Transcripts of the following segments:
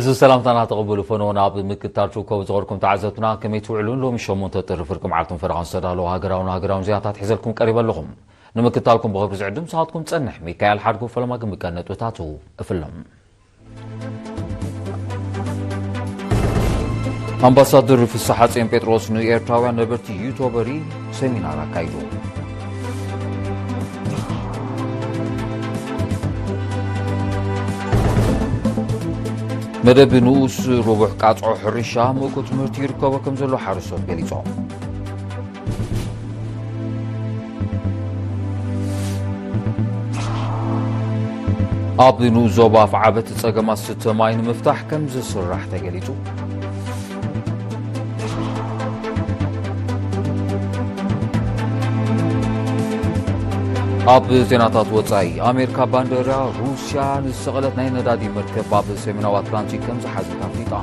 እዚ ሰላምታና ተቐበሉ። ፈነወና ኣብ ምክትታል ትርከቡ ዝኸርኩም ተዓዘብትና ከመይ ትውዕሉን ሎሚ ሸሞንተ ጥሪ ፍርቂ መዓልትን ፈረቓን ዝተዳለዉ ሃገራውን ሃገራውን ዜናታት ሒዘልኩም ቀሪበ ኣለኹም። ንምክትታልኩም ብኽብሪ ዝዕድም ሰዓትኩም ጸንሕ። ሚካኤል ሓድጉ ፈለማ ግን ብቀነጥብታቱ እፍልም። ኣምባሳደር ፍስሓ ጽዮን ጴጥሮስ ንኤርትራውያን ነበርቲ ዩቶበሪ ሰሚናር ኣካይዱ። መደብ ንኡስ ርቡሕ ቃጽዖ ሕርሻ ምእኩ ትምህርቲ ይርከቦ ከም ዘሎ ሓረስቶት ገሊጾም። ኣብ ንኡስ ዞባ ኣፍዓበት ጸገማት ስተ ማይ ንምፍታሕ ከም ዝስራሕ ተገሊጹ። ኣብ ዜናታት ወጻኢ፣ ኣሜሪካ ባንዴራ ሩስያ ንዝሰቐለት ናይ ነዳዲ መርከብ ኣብ ሰሜናዊ ኣትላንቲክ ከም ዝሓዘት ኣፍሊጣ።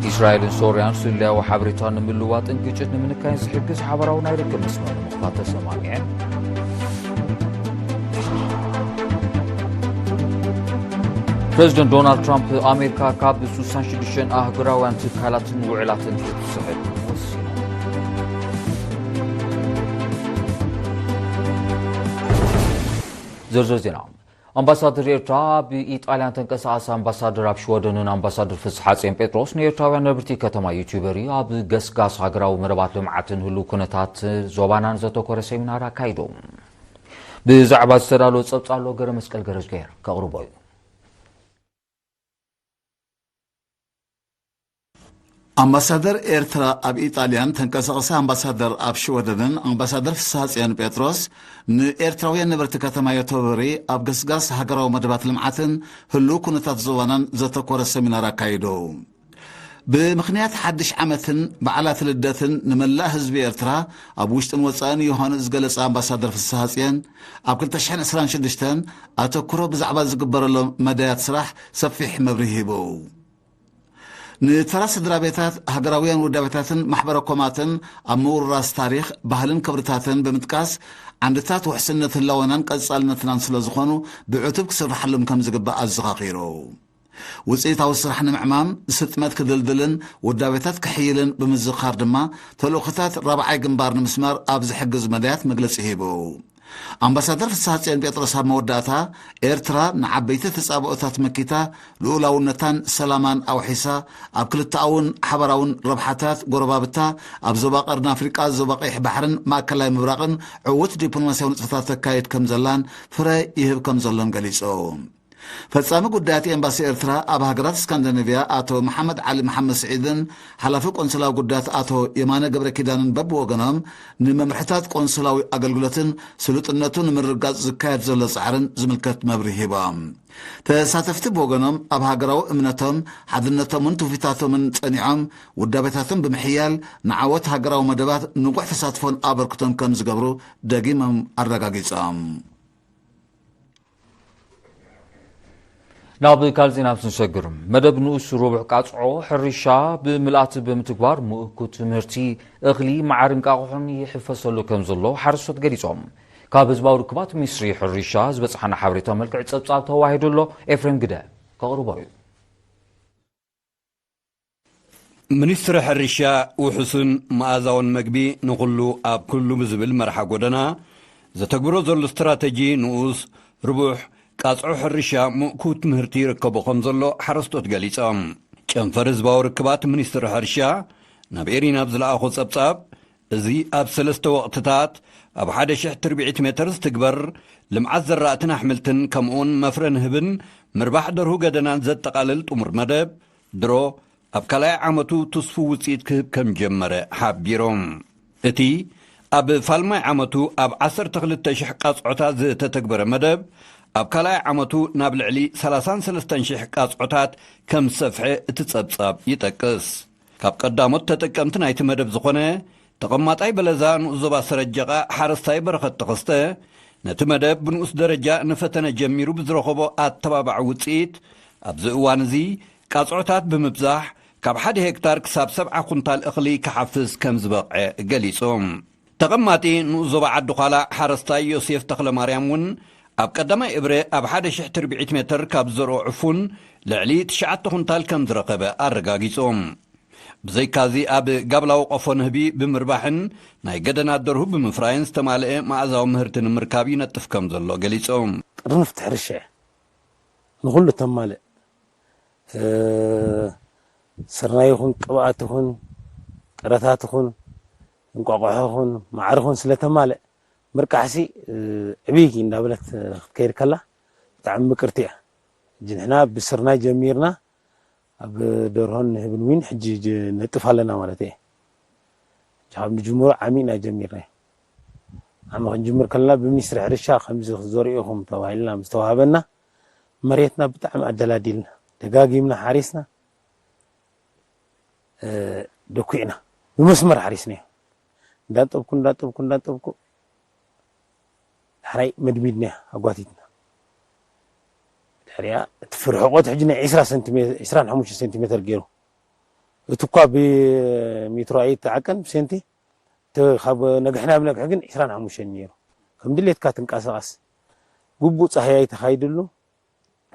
እስራኤልን ሶርያን ስለያዊ ሓበሬታ ንምልዋጥን ግጭት ንምንካይን ዝሕግዝ ሓበራዊ ናይ ርክብ መስመር ንምኽፋት ተሰማሚዐን። ፕሬዚደንት ዶናልድ ትራምፕ ኣሜሪካ ካብ ስሳን ሽዱሽተን ኣህጉራውያን ትካላትን ውዕላትን ክትስሕብ ወሲኑ። ዝርዝር ዜና። ኣምባሳደር ኤርትራ ኣብ ኢጣልያን ተንቀሳቐሲ ኣምባሳደር ኣብ ሽወደንን ኣምባሳደር ፍስሓጽዮን ጴጥሮስ ንኤርትራውያን ነበርቲ ከተማ ዩቲዩበሪ ኣብ ገስጋስ ሃገራዊ መደባት ልምዓትን ህሉው ኩነታት ዞባናን ዘተኮረ ሰሚናር ኣካይዶም። ብዛዕባ ዝተዳለወ ጸብጻብ ኣሎ ገረ መስቀል ገረዝገር ከቕርቦ እዩ። ኣምባሳደር ኤርትራ ኣብ ኢጣልያን ተንቀሳቐሲ ኣምባሳደር ኣብ ሽወደንን ኣምባሳደር ፍስሃጽዮን ጴጥሮስ ንኤርትራውያን ነበርቲ ከተማ ዮቶበሪ ኣብ ገስጋስ ሃገራዊ መደባት ልምዓትን ህሉው ኩነታት ዞባናን ዘተኮረ ሰሚናር ኣካይዱ። ብምኽንያት ሓድሽ ዓመትን በዓላት ልደትን ንመላእ ህዝቢ ኤርትራ ኣብ ውሽጥን ወጻእን ዮሃንስ ዝገለጸ ኣምባሳደር ፍስሃጽዮን ኣብ ክልተ ሽሕን ዕስራን ሽዱሽተን ኣተኩሮ ብዛዕባ ዝግበረሎም መዳያት ስራሕ ሰፊሕ መብርሂ ሂቡ። ንተራ ስድራ ቤታት፣ ሃገራውያን ውዳቤታትን ማሕበረ ኮማትን ኣብ ምውርራስ ታሪኽ፣ ባህልን ክብርታትን ብምጥቃስ ዓንድታት ውሕስነት ህላወናን ቀጻልነትናን ስለ ዝኾኑ ብዕቱብ ክስርሓሎም ከም ዝግባእ ኣዘኻኺሩ። ውጽኢታዊ ስራሕ ንምዕማም ስጥመት ክድልድልን ውዳቤታት ክሕይልን ብምዝኻር ድማ ተልእኾታት ራብዓይ ግንባር ንምስማር ኣብ ዝሕግዝ መዳያት መግለጺ ሂቡ። ኣምባሳደር ፍስሃጽዮን ጴጥሮስ ኣብ መወዳእታ ኤርትራ ንዓበይቲ ተጻብኦታት መኪታ ልኡላውነታን ሰላማን ኣውሒሳ ኣብ ክልተኣውን ሓበራውን ረብሓታት ጎረባብታ ኣብ ዞባ ቀርኒ ኣፍሪቃ፣ ዞባ ቀይሕ ባሕርን ማእከላይ ምብራቕን ዕዉት ዲፕሎማስያዊ ንጥፈታት ተካይድ ከም ዘላን ፍረ ይህብ ከም ዘሎን ገሊጹ። ፈጻሚ ጉዳያት ኤምባሲ ኤርትራ ኣብ ሃገራት ስካንዲኔቭያ ኣቶ መሓመድ ዓሊ መሓመድ ስዒድን ሓላፊ ቆንስላዊ ጉዳያት ኣቶ የማነ ገብረ ኪዳንን በብወገኖም ንመምርሕታት ቆንስላዊ ኣገልግሎትን ስሉጥነቱ ንምርግጋጽ ዝካየድ ዘሎ ጻዕርን ዝምልከት መብርሂ ሂቦም። ተሳተፍቲ ብወገኖም ኣብ ሃገራዊ እምነቶም፣ ሓድነቶምን ትውፊታቶምን ጸኒዖም ውዳቤታቶም ብምሕያል ንዓወት ሃገራዊ መደባት ንቑሕ ተሳትፎን ኣበርክቶን ከም ዝገብሩ ደጊሞም ኣረጋጊጾም። ናብ ካልእ ዜና ምስ ንሰግር፣ መደብ ንኡስ ርቡዕ ቃጽዖ ሕርሻ ብምልኣት ብምትግባር ምእኩት ምህርቲ እኽሊ መዓር እንቃቑሖን ይሕፈሰሉ ከም ዘሎ ሓረስቶት ገሊጾም። ካብ ህዝባዊ ርክባት ሚኒስትሪ ሕርሻ ዝበጽሓና ሓበሬታ መልክዕ ጸብጻብ ተዋሂዱ ኣሎ። ኤፍሬም ግደ ከቕርቦ እዩ። ሚኒስትሪ ሕርሻ ውሑስን መኣዛውን መግቢ ንኹሉ ኣብ ኩሉ ብዝብል መርሓ ጎደና ዘተግብሮ ዘሎ ስትራተጂ ንኡስ ርቡሕ ቃጽዖ ሕርሻ ምእኩት ምህርቲ ይርከቦ ከም ዘሎ ሓረስቶት ገሊጾም። ጨንፈር ህዝባዊ ርክባት ሚኒስትሪ ሕርሻ ናብ ኤሪና ኣብ ዝለኣኾ ጸብጻብ፣ እዚ ኣብ ሰለስተ ወቕትታት ኣብ ሓደ ሽሕ ትርብዒት ሜትር ዝትግበር ልምዓት ዘራእትን ኣሕምልትን ከምኡውን መፍረ ንህብን ምርባሕ ደርሁ ገደናን ዘጠቓልል ጥሙር መደብ ድሮ ኣብ ካልኣይ ዓመቱ ትስፉው ውጽኢት ክህብ ከም ጀመረ ሓቢሮም። እቲ ኣብ ፋልማይ ዓመቱ ኣብ ዓሰርተ ክልተ ሽሕ ቃጽዖታት ዝተተግበረ መደብ ኣብ ካልኣይ ዓመቱ ናብ ልዕሊ ሰላሳን ሰለስተን ሽሕ ቃጽዖታት ከም ዝሰፍሐ እቲ ጸብጻብ ይጠቅስ። ካብ ቀዳሞት ተጠቀምቲ ናይቲ መደብ ዝኾነ ተቐማጣይ በለዛ ንኡስ ዞባ ሰረጀቓ ሓረስታይ በረኸት ተኸስተ፣ ነቲ መደብ ብንኡስ ደረጃ ንፈተነ ጀሚሩ ብዝረኸቦ ኣተባባዒ ውጽኢት፣ ኣብዚ እዋን እዚ ቃጽዖታት ብምብዛሕ ካብ ሓደ ሄክታር ክሳብ ሰብዓ ኩንታል እኽሊ ክሓፍስ ከም ዝበቕዐ ገሊጹ። ተቐማጢ ንኡስ ዞባ ዓዲ ዃላ ሓረስታይ ዮሴፍ ተኽለማርያም እውን ኣብ ቀዳማይ እብረ ኣብ ሓደ ሽሕ ትርብዒት ሜተር ካብ ዝዘርኦ ዕፉን ልዕሊ ትሽዓተ ኩንታል ከም ዝረኸበ ኣረጋጊጹ። ብዘይካዚ ኣብ ጋብላዊ ቆፎ ንህቢ ብምርባሕን ናይ ገደና ደርሁ ብምፍራይን ዝተማልአ መኣዛዊ ምህርቲ ንምርካብ ይነጥፍ ከም ዘሎ ገሊጹ። ጥርንፍቲ ሕርሻ እያ። ንኹሉ ተማልእ። እ፣ ስርናይ ይኹን፣ ቅብኣት ይኹን፣ ጥረታት ይኹን፣ እንቋቑሖ ይኹን፣ ማዕር ይኹን ስለተማልእ፣ ምርቃሕሲ፣ እ፣ ዕብይ እንዳበለት ክትከይድ ከላ ብጣዕሚ ምቅርቲ እያ። ሕጂ ንሕና ብስርናይ ጀሚርና ኣብ ደርሆን ንህብን እውን ሕጂ ጅ-፣ ነጥፍ ኣለና ማለት እየ። ካብ ንጅምሮ ዓሚቕና ጀሚርና። ዓሚ ክንጅምር ከለና ብሚኒስትሪ ሕርሻ ከምዚ ክትዘርኡ ኢኹም ተባሂልና ምስ ተዋህበና መሬትና ብጣዕሚ ኣደላዲልና፣ ደጋጊምና ሓሪስና፣ እ፣ ደኩዕና ብመስመር ሓሪስና። እንዳጠብኩ፣ እንዳጠብኩ፣ እንዳጠብኩ፣ ዳሕራይ መድሚድና ኣጓቲትና። ድሕሪኣ እቲ ፍርሕቆት ሕጂ ናይ ዒስራ ሰንቲሜ-፣ ዒስራን ሓሙሽተ ሰንቲሜተር ገይሩ። እቲ እኳ ብሜትሮ ኣይተዓቀን፣ ብሴንቲ፣ እቲ ካብ ነግሕና ብነግሒ ግን ዒስራን ሓሙሽተን ነይሩ። ከም ድሌትካ ትንቀሳቐስ። ግቡእ ጻህያይ ተኻይድሉ፣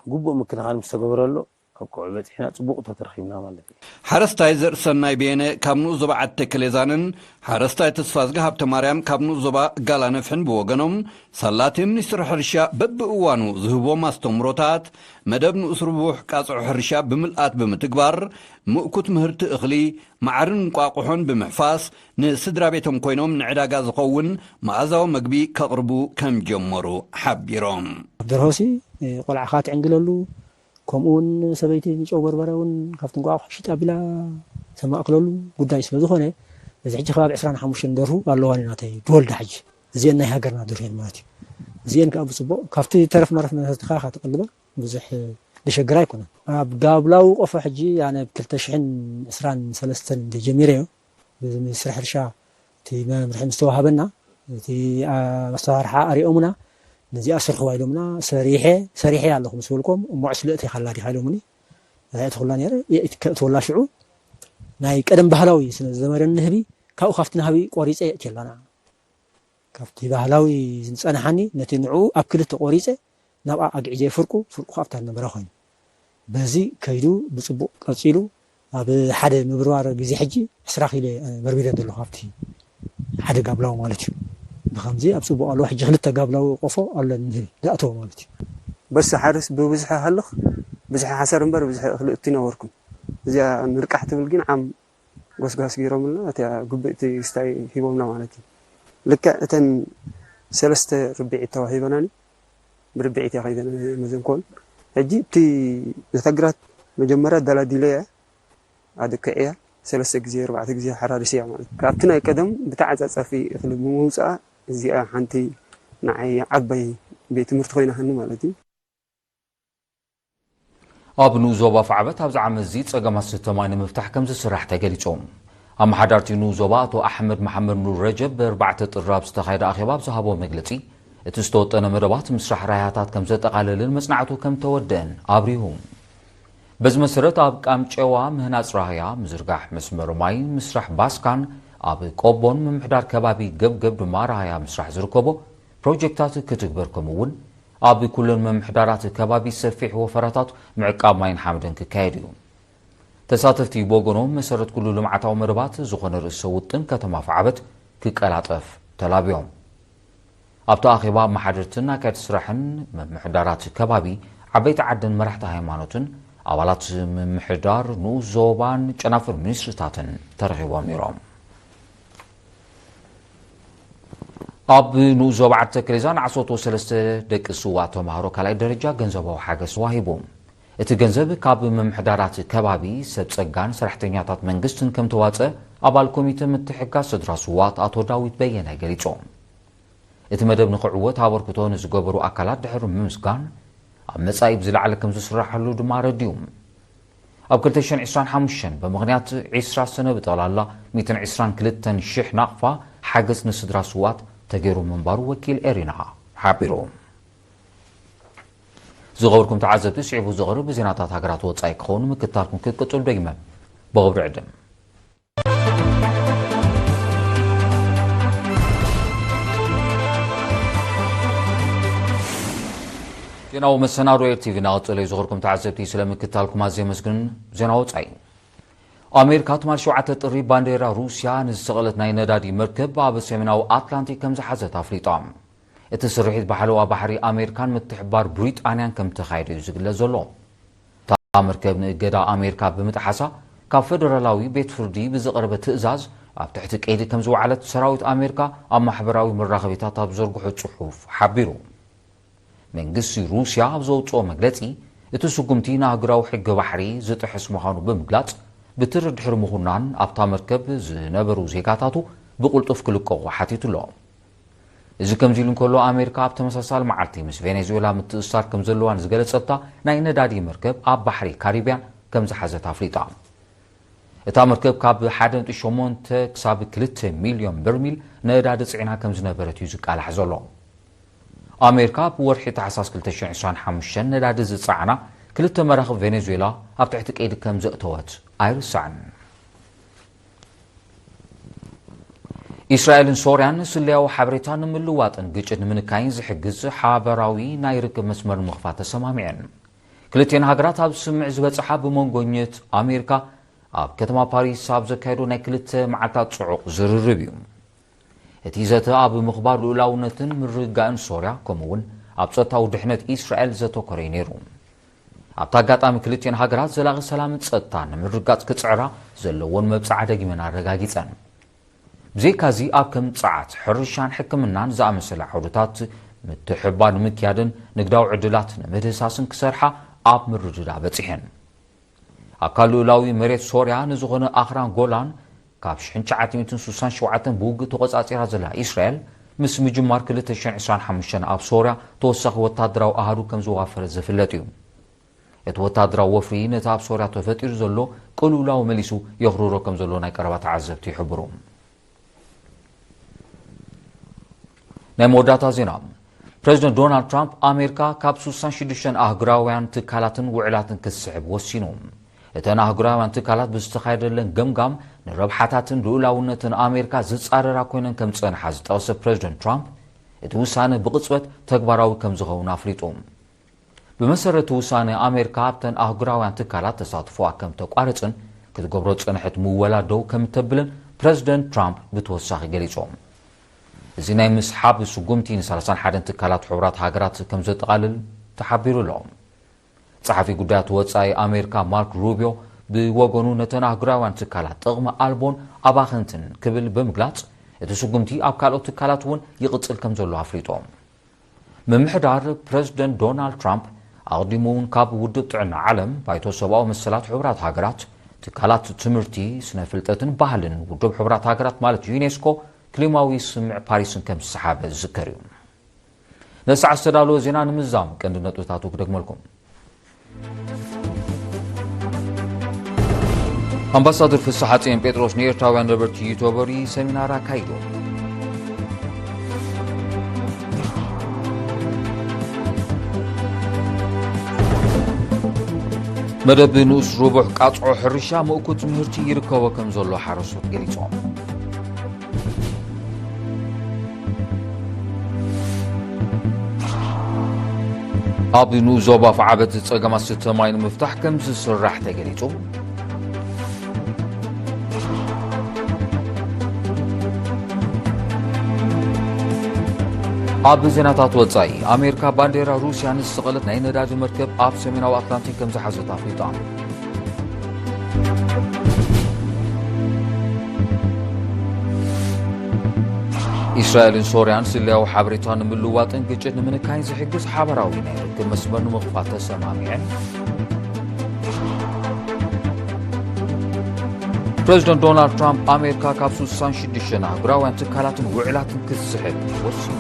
ግቡእ ምክንኻን ምስ ተገበረሉ፣ ኣብቅዑ በጺሕና፣ ጽቡቕ እቶ ተረኺብና ማለት እዩ። ሓረስታይ ዘርእሰናይ በየነ ካብ ንኡስ ዞባ ዓዲ ተከሌዛንን ሓረስታይ ተስፋዝጊ ሃብተ ማርያም ካብ ንኡስ ዞባ ጋላ ነፍሕን ብወገኖም፣ ሳላ እቲ ሚኒስትሪ ሕርሻ በብእዋኑ ዝህቦም ኣስተምሮታት፣ መደብ ንኡስ ርቡሕ ቃጽዖ ሕርሻ ብምልኣት ብምትግባር፣ ምእኩት ምህርቲ እኽሊ፣ ማዕርን እንቋቑሖን ብምሕፋስ፣ ንስድራ ቤቶም ኮይኖም ንዕዳጋ ዝኸውን መኣዛዊ መግቢ ከቕርቡ ከም ጀመሩ ሓቢሮም። ደርሆሲ፣ እ፣ ቆልዓኻ ትዕንግለሉ፣ ከምኡ እውን ሰበይቲ ጨው በርበረ እውን ካብቲ እንቋቑሖ ሽጣ ቢላ ተማእክለሉ ጉዳይ ስለ ዝኾነ፣ እዚ ሕጂ ከባቢ ዕስራን ሓሙሽተን ደርሁ ኣለዋኒ ናተይ ዝወልዳ ሕጂ። እዚአን ናይ ሃገርና ደርሁ እየን ማለት እዩ። እዚአን ከዓ ብፅቡቕ ካብቲ ተረፍ መረፍ መሰትኻ ኢኻ ትቕልባ፣ ብዙሕ ዘሸግር ኣይኮነን። ኣብ ጋብላዊ ቆፎ ሕጂ ኣነ ብ ክልተ ሽሕን ዕስራን ሰለስተን እንደ ጀሚረዮ፣ ብሚኒስትሪ ሕርሻ እቲ መምርሒ ምስ ተዋሃበና፣ እቲ፣ ኣ፣ ኣሰራርሓ ኣሪኦምና፣ ነዚኣ ስርሕዋ ኢሎምና፣ ሰሪሐ፣ ሰሪሐ ኣለኹ ምስ በልኮም፣ እሞ ዕስለ እቲኻ ኣላ ዲኻ ኢሎምኒ። እቲኹላ ነይረ፣ የእትከ-፣ እትወላ ሽዑ ናይ ቀደም ባህላዊ ስለ ዝዘመረኒ ንህቢ፣ ካብኡ ካብቲ ናህቢ ቆሪፀ የእትየላና። ካብቲ ባህላዊ ዝጸንሓኒ፣ ነቲ ንዕኡ ኣብ ክልተ ቆሪጸ፣ ናብኣ ኣግዒዘ ፍርቁ፣ ፍርቁ ኣብታ ዝነበረ ኮይኑ። በዚ ከይዱ ብጽቡቕ ቀጺሉ፣ ኣብ ሓደ ምብርባር ግዜ ሕጂ ዕስራ ኪሎ በርቢረ ዘለኹ ኣብቲ ሓደ ጋብላዊ ማለት እዩ። ብኸምዚ ኣብ ጽቡቕ ኣለዎ። ሕጂ ክልተ ጋብላዊ ቆፎ ኣለኒ ዝኣተወ ማለት እዩ። በስ ሓርስ ብብዝሒ ሃልኽ፣ ብዝሒ ሓሰር እምበር ብዝሒ እኽሊ እቱ ይነበርኩም። እዚኣ ንርቃሕ ትብል ግን ዓም ጎስጓስ ገይሮምልና፣ እቲኣ ግብእቲ ስታይ ሂቦምና ማለት እዩ። ልክዕ እተን ሰለስተ ርብዒት ተዋሂበናኒ፣ ብርብዒት እያ ከይደ መዘንኮን። ሕጂ እቲ ነታ ግራት መጀመርያ ኣደላዲለ እያ፣ ኣድክዕ እያ፣ ሰለስተ ግዜ፣ ኣርባዕተ ግዜ ሓራርስ እያ ማለት እዩ። ካብቲ ናይ ቀደም ብተዓጻጻፊ እኽሊ ብምውፅኣ፣ እዚኣ ሓንቲ ንዓይ ዓባይ ቤት ትምህርቲ ኮይናሃኒ ማለት እዩ። ኣብ ንኡስ ዞባ ፋዕበት ኣብዚ ዓመት እዚ ጸገማት ዝስተ ማይ ንምፍታሕ ከም ዝስራሕ ተገሊጹ። ኣመሓዳርቲ ንኡስ ዞባ ኣቶ ኣሕመድ መሓመድ ኑር ረጀብ ብኣርባዕተ ጥሪ ኣብ ዝተኻየደ ኣኼባ ኣብ ዝሃቦ መግለጺ፣ እቲ ዝተወጠነ መደባት ምስራሕ ራህያታት ከም ዘጠቓለልን መጽናዕቱ ከም ተወደአን ኣብሪሁ። በዚ መሰረት ኣብ ቃምጨዋ ምህናጽ ራህያ፣ ምዝርጋሕ መስመር ማይ፣ ምስራሕ ባስካን ኣብ ቆቦን ምምሕዳር ከባቢ ገብገብ ድማ ራህያ ምስራሕ ዝርከቦ ፕሮጀክታት ክትግበር ከምኡ እውን ኣብ ኩለን ምምሕዳራት ከባቢ ሰፊሕ ወፈራታት ምዕቃብ ማይን ሓመድን ክካየድ እዩ። ተሳተፍቲ ብወገኖም መሰረት ኩሉ ልምዓታዊ መደባት ዝኾነ ርእሰ ውጥን ከተማ ፋዕበት ክቀላጠፍ ተላብዮም። ኣብቲ ኣኼባ ኣመሓደርትን ኣካየድቲ ስራሕን ምምሕዳራት ከባቢ፣ ዓበይቲ ዓድን መራሕቲ ሃይማኖትን ኣባላት ምምሕዳር ንኡስ ዞባን ጨናፍር ሚኒስትሪታትን ተረኺቦም ነይሮም። ኣብ ንኡስ ዞባ ዓዲ ተከሌዛን ዓሰርተ ሰለስተ ደቂ ስዋእ ተምሃሮ ካልኣይ ደረጃ ገንዘባዊ ሓገዝ ተዋሂቡ። እቲ ገንዘብ ካብ ምምሕዳራት ከባቢ፣ ሰብ ጸጋን ሰራሕተኛታት መንግስትን ከም ተዋጸ ኣባል ኮሚተ ምትሕግጋዝ ስድራ ስዋት ኣቶ ዳዊት በየነ ገሊጹ። እቲ መደብ ንኽዕወት ኣበርክቶ ንዝገበሩ ኣካላት ድሕሪ ምምስጋን፣ ኣብ መጻኢ ብዝለዓለ ከም ዝስራሓሉ ድማ ኣረዲኡ። ኣብ ክልተ ሽሕን ዕስራን ሓሙሽተን ብምኽንያት ዕስራ ሰነ ብጠቕላላ ሚእትን ዕስራን ክልተን ሽሕ ናቕፋ ሓገዝ ንስድራ ስዋት ተገይሩ ምንባሩ ወኪል ኤሪና ሓቢሩ። ዝኸበርኩም ተዓዘብቲ፣ ስዒቡ ዝቐርብ ዜናታት ሃገራት ወጻኢ ክኸውን ምክትታልኩም ክትቅጽሉ ደጊመ ብኽብሪ ዕድም። ዜናዊ መሰናዶ ኤር ቲቪ እናቐጸለ እዩ። ዝኸርኩም ተዓዘብቲ ስለምክታልኩም ኣዝየ መስግን። ዜና ወጻኢ። ኣሜሪካ ትማል ሸውዓተ ጥሪ ባንዴራ ሩስያ ንዝሰቐለት ናይ ነዳዲ መርከብ ኣብ ሰሜናዊ ኣትላንቲክ ከም ዝሓዘት ኣፍሊጣ። እቲ ስርሒት ብሓለዋ ባሕሪ ኣሜሪካን ምትሕባር ብሪጣንያን ከም ተኻየደ እዩ ዝግለጽ ዘሎ። እታ መርከብ ንእገዳ ኣሜሪካ ብምጥሓሳ ካብ ፈደራላዊ ቤት ፍርዲ ብዝቐረበ ትእዛዝ ኣብ ትሕቲ ቀይዲ ከም ዝወዓለት ሰራዊት ኣሜሪካ ኣብ ማሕበራዊ መራኸቢታት ኣብ ዘርግሖ ጽሑፍ ሓቢሩ። መንግስቲ ሩስያ ኣብ ዘውጽኦ መግለጺ፣ እቲ ስጉምቲ ንኣህጉራዊ ሕጊ ባሕሪ ዝጥሕስ ምዃኑ ብምግላጽ፣ ብትሪ ድሕሪ ምኹናን ኣብታ መርከብ ዝነበሩ ዜጋታቱ ብቕልጡፍ ክልቀቑ ሓቲቱ ኣሎ። እዚ ከምዚ ኢሉ እንከሎ፣ ኣሜሪካ ኣብ ተመሳሳሊ መዓልቲ ምስ ቬኔዙዌላ ምትእስሳር ከም ዘለዋ ንዝገለጸታ ናይ ነዳዲ መርከብ ኣብ ባሕሪ ካሪብያን ከም ዝሓዘት ኣፍሊጣ። እታ መርከብ ካብ ሓደ ነጥቢ ሸሞንተ ክሳብ ክልተ ሚልዮን በርሚል ነዳዲ ጽዒና ከም ዝነበረት እዩ ዝቃላሕ ዘሎ። ኣሜሪካ ኣብ ወርሒ ታሕሳስ ክልተ ሽሕን ዕስራን ሓሙሽተን ነዳዲ ዝጸዓና ክልተ መራኽብ ቬኔዙዌላ ኣብ ትሕቲ ቀይዲ ከም ዘእተወት ኣይርሳዕን። ኢስራኤልን ሶርያን ስለያዊ ሓበሬታ ንምልዋጥን ግጭት ንምንካይን ዝሕግዝ ሓበራዊ ናይ ርክብ መስመር ንምኽፋት ተሰማሚዐን። ክልቲኤን ሃገራት ኣብ ስምምዕ ዝበጽሓ ብመንጎኘት ኣሜሪካ ኣብ ከተማ ፓሪስ ኣብ ዘካየዶ ናይ ክልተ መዓልታት ጽዑቕ ዝርርብ እዩ። እቲ ዘተ ኣብ ምኽባር ልኡላውነትን ምርግጋእን ሶርያ፣ ከምኡ እውን ኣብ ጸጥታዊ ድሕነት ኢስራኤል ዘተኮረ እዩ ነይሩ። ኣብቲ ኣጋጣሚ ክልቲኤን ሃገራት ዘላቒ ሰላምን ጸጥታን ንምርግጋጽ ክጽዕራ ዘለወን መብጽዓ ደጊመን ኣረጋጊጸን። ብዘይካዚ ኣብ ከም ጸዓት፣ ሕርሻን ሕክምናን ዝኣመሰለ ዓውድታት ምትሕብባር ንምክያድን ንግዳዊ ዕድላት ንምህዳስን ክሰርሓ ኣብ ምርድዳእ በጺሐን። ኣካል ልኡላዊ መሬት ሶርያ ንዝኾነ ኣኽራን ጎላን ካብ ሽሕን ትሽዓተ ሚእትን ስሳን ሸውዓተን ብውግእ ተቖጻጺራ ዘላ ኢስራኤል፣ ምስ ምጅማር ክልተ ሽሕን ዕስራን ሓሙሽተን ኣብ ሶርያ ተወሳኺ ወታደራዊ ኣሃዱ ከም ዝዋፈረ ዝፍለጥ እዩ። እቲ ወታደራዊ ወፍሪ ነቲ ኣብ ሶርያ ተፈጢሩ ዘሎ ቅልውላው መሊሱ የኽርሮ ከም ዘሎ ናይ ቀረባ ተዓዘብቲ ይሕብሩ። ናይ መወዳእታ ዜና። ፕረዚደንት ዶናልድ ትራምፕ ኣሜሪካ ካብ ስሳን ሽዱሽተን ኣህጉራውያን ትካላትን ውዕላትን ክትስሕብ ወሲኑ። እተን ኣህጉራውያን ትካላት ብዝተኻየደለን ገምጋም ንረብሓታትን ልኡላውነትን ኣሜሪካ ዝጻረራ ኮይነን ከም ዝጸንሓ ዝጠቐሰ ፕረዚደንት ትራምፕ፣ እቲ ውሳነ ብቕጽበት ተግባራዊ ከም ዝኸውን ኣፍሊጡ። ብመሰረት ውሳነ ኣሜሪካ ኣብተን ኣህጉራውያን ትካላት ተሳትፎኣ ከም ተቋርጽን ክትገብሮ ዝጸንሐት ምወላ ደው ከም ተብልን ፕረዚደንት ትራምፕ ብተወሳኺ ገሊጾም። እዚ ናይ ምስሓብ ስጉምቲ ንሰላሳን ሓደን ትካላት ሕቡራት ሃገራት ከም ዘጠቓልል ተሓቢሩ ኣሎ። ጸሓፊ ጉዳያት ወጻኢ ኣሜሪካ ማርክ ሩቢዮ ብወገኑ ነተን ኣህጉራውያን ትካላት ጥቕሚ ኣልቦን ኣባኸንትን ክብል ብምግላጽ፣ እቲ ስጉምቲ ኣብ ካልኦት ትካላት እውን ይቕጽል ከም ዘሎ ኣፍሊጦም። ምምሕዳር ፕረዚደንት ዶናልድ ትራምፕ ኣቕዲሙ እውን ካብ ውድብ ጥዕና ዓለም፣ ባይቶ ሰብኣዊ መሰላት ሕቡራት ሃገራት፣ ትካላት ትምህርቲ፣ ስነ ፍልጠትን ባህልን ውድብ ሕቡራት ሃገራት ማለት ዩኔስኮ ክሊማዊ ስምምዕ ፓሪስን ከም ዝሰሓበ ዝዝከር እዩ። ነዚ ሰዓት ዝተዳለወ ዜና ንምዝዛም ቀንዲ ነጥብታቱ ክደግመልኩም። ኣምባሳደር ፍስሓጽዮን ጴጥሮስ ንኤርትራውያን ነበርቲ ዩቱበሪ ሰሚናር ኣካይዱ። መደብ ንኡስ ርቡሕ ቃጽዖ ሕርሻ ምእኩት ምህርቲ ይርከቦ ከም ዘሎ ሓረስቶት ገሊጾም። ኣብ ንኡስ ዞባ ኣፍዓበት ጸገማት ስተ ማይ ንምፍታሕ ከም ዝስራሕ ተገሊጹ። ኣብ ዜናታት ወጻኢ፣ ኣሜሪካ ባንዴራ ሩስያ ንዝሰቐለት ናይ ነዳዲ መርከብ ኣብ ሰሜናዊ ኣትላንቲክ ከም ዝሓዘት ኣፍሊጣ። ኢስራኤልን ሶርያን ስለያዊ ሓበሬታ ንምልዋጥን ግጭት ንምንካይን ዝሕግዝ ሓባራዊ ናይ ርክብ መስመር ንምኽፋት ተሰማሚዐን። ፕረዚደንት ዶናልድ ትራምፕ ኣሜሪካ ካብ ስሳን ሽዱሽተን ኣህጉራውያን ትካላትን ውዕላትን ክትስሕብ ወሲኑ።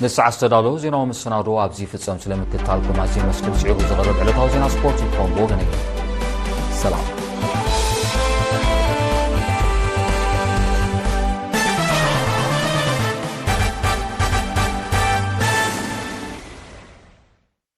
ንሰዓት ዝተዳለወ ዜናዊ መሰናዶ ኣብዚ ይፍጸም። ስለምክትታልኩም ኣዝየ መስክን። ስዒቡ ዝቐርብ ዕለታዊ ዜና ስፖርት ይኸውን ብወገነይ። ሰላም።